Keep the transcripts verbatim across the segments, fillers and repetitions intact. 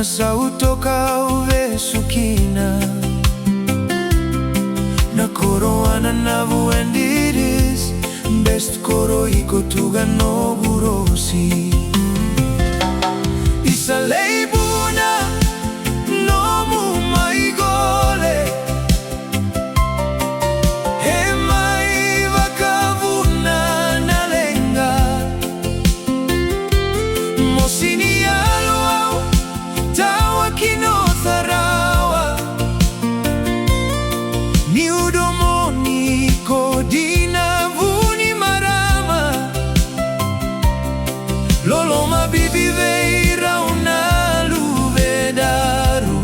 Sa uto kau vesu kina na koro ana na vuediris, best koro iko tuga nogu rosi. Isa leibuna nomu mai gole, e mai vakavuna na leqa. Mosi ni yalo au tawa kino tarawa, niu domoni ko dina vuni marama. Loloma bibi vei rau na luvedaru.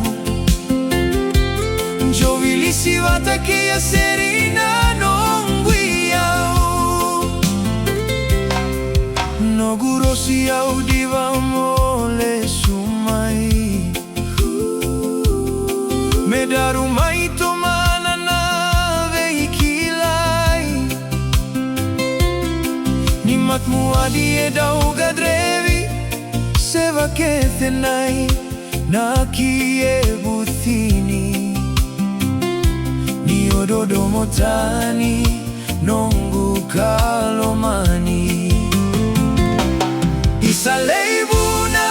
Jovilisi vata kei a seri na noqu iyau. Noqu rosi au diva mo lesu mai. Me daru mai tomana na veikilai. Ni matmuadi e dau gadrevi se vakecenai na ki e vucini. Ni ododomo tani noqu ka lomani. Isa leibuna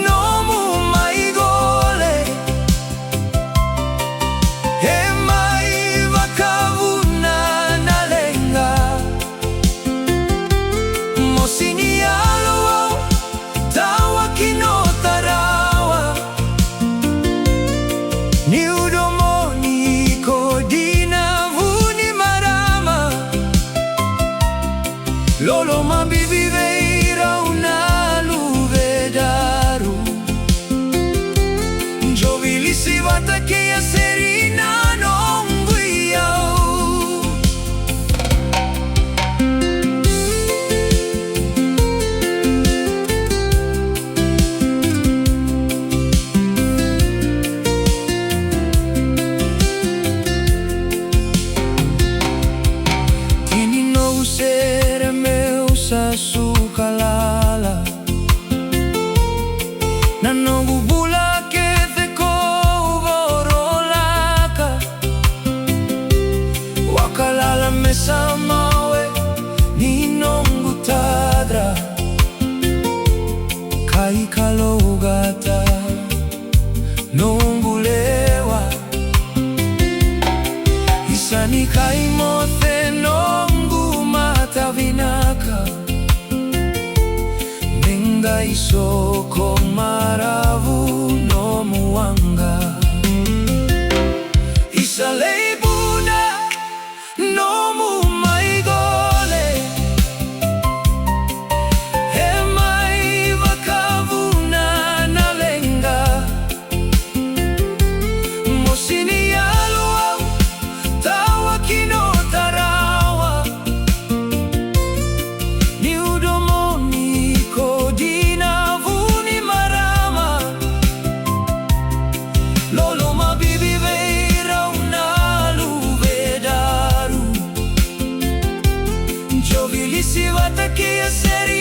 nomu mai gole, e mai vakavuna na leqa. Mosi ni yalo au tawa kino tarawa, niu domoni ko dina vuni marama. Loloma bibi vei rau na luvedaru. Jovilisi vata kei a seri na noqu iyau. Ini noqu sere meu sa suka lala. Na noqu bula kece kou vorolaka. Wakalala me sa mawe ni noqu tadra. Kai kalougata noqu lewa. Isa ni kai moce noqu matavinaka. Me qai soko maravu nomu waqa. Isa leibuna nomu mai gole, e mai vakavuna na leqa. Mosi ni yalo au tawa kino tarawa, niu domoni ko dina vuni marama. Loloma bibi vei rau na luvedaru. Jovilisi vata kei a seri